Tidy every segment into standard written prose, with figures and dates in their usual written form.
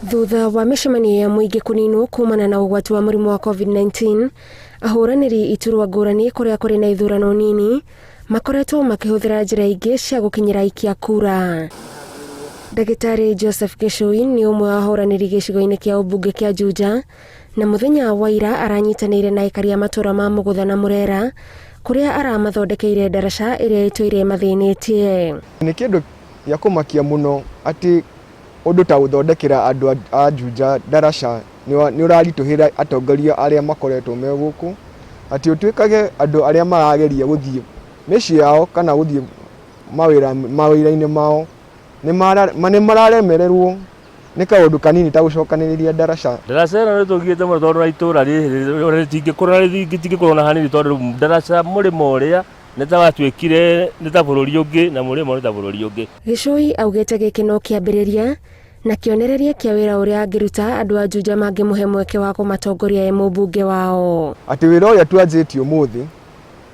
Thutha wa mĩcemanio ya mũingĩ kũninwo kumana na ũgwati wa mũrimũ wa COVID-19, ahũranĩri iturwa ngũrani kũrĩa kũrĩ na ithurano nini makoretwo makĩhũthĩra njĩra ingĩ cia gũkinyĩra aikia kura. Ndagĩtarĩ Joseph Gĩcũi nĩ ũmwe wa ahũranĩri gĩcigo-inĩ kĩa ũmbunge kĩa Juja na mũthenya wa ira aranyitanĩire na aikari a matũra ma Mũgũtha na Mũrera kũrĩa aramathondekeire ndaraca ĩrĩa ĩtũire ĩmathĩnĩtie. Nĩ kĩndũ gĩa kũmakia mũno atĩ ũndũ ta gũthondekera andũ a Juja ndaraca nĩ ũraritũhĩra atongoria arĩa makoretwo me gũkũ, atĩ ũtuĩkage andũ arĩa marageria gũthiĩ mĩciĩ yao kana gũthiĩ mawĩra-inĩ mao nĩ mararemererwo nĩ kaũndũ kanini ta gũcokanĩrĩria ndaraca. Ndaraca ĩno nĩ tũgiĩte mũno tondũ na itũra rĩrĩ rĩtingĩkũra rĩtingĩkũra ona hanini tondũ rĩu ndaraca mũrĩmo ũrĩa nĩ ta watuĩkire nĩ ta bũrũri ũngĩ na mũrĩmo nĩ ta bũrũri ũngĩ. Gĩcũi augĩte gĩkĩ no kĩambĩrĩria na kĩonereria kĩa wĩra ũrĩa angĩruta andũ a Juja mangĩmũhe mweke wa kũmatongoria e mũmbunge wao. Atĩ wĩra ũrĩa twanjĩtie ũmũthĩ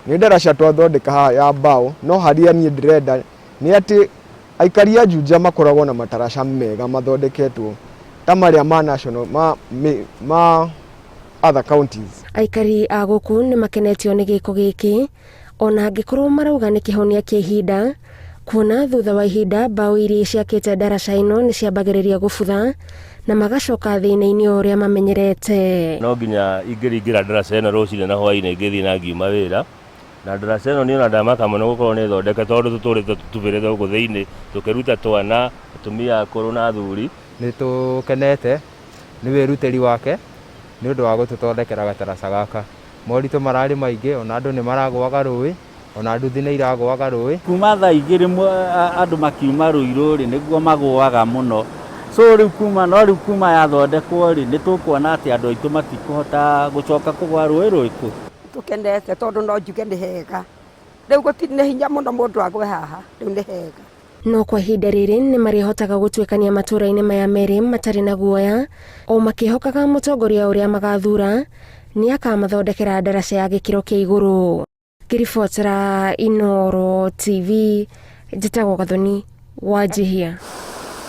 nĩ ndaraca twathondeka haha ya mbaũ, no harĩa niĩ ndĩrenda nĩ atĩ aikari a Juja makoragwo na mataraca mega mathondeketwo ta marĩa ma national, ma, ma other counties. Aikari a gũkũ nĩ makenetio nĩ gĩko gĩkĩ ona angĩkorwo marauga nĩ kĩhonia kĩa ihinda, kuona thutha wa ihinda mbaũ iria ciakĩte ndaraca ĩno nĩ ciambagĩrĩria gũbutha na magacoka thĩna-inĩ o ũrĩa mamenyerete. No nginya ingĩringĩra ndaraca ĩno rũcinĩ na hwaĩ-inĩ ngĩthiĩ na ngiuma wĩra, na ndaraca ĩno niĩ ona ndamaka mũno gũkorwo nĩ thondeke tondũ tũtũrĩte tũtubĩrĩte gũkũ thĩinĩ tũkĩruta twana, atumia akũrũ na athuri. Nĩ tũkenete nĩ wĩrutĩri wake nĩ ũndũ wa gũtũthondekera gataraca gaka. Moritũ mararĩ maingĩ ona andũ nĩ maragũaga rũĩ, ona nduthi nĩ iragũaga rũĩ. Kuma thaa igĩrĩ andũ makiuma Ruiru rĩ, nĩguo magũaga mũno. So rĩu kuma, no rĩu kuma yathondekwo rĩ, nĩ tũkuona atĩ andũ aitũ matikũhota gũcoka kũgũa rũĩ rũĩkũ. Tũkenete tondũ no njuge nĩ hega. Rĩu gũtirĩ, nĩ hinya mũno mũndũ agwe haha, rĩu nĩ hega. No kwa ihinda rĩrĩ nĩ marĩhotaga gũtuĩkania matũũra-inĩ maya merĩ matarĩ na guoya, o makĩhokaga mũtongoria ũrĩa magaathuura nĩ akamathondekera ndaraca ya gĩkĩro kĩa igũrũ. Ngĩribotera Inooro TV, njĩtagwo Gathoni Wanjihia.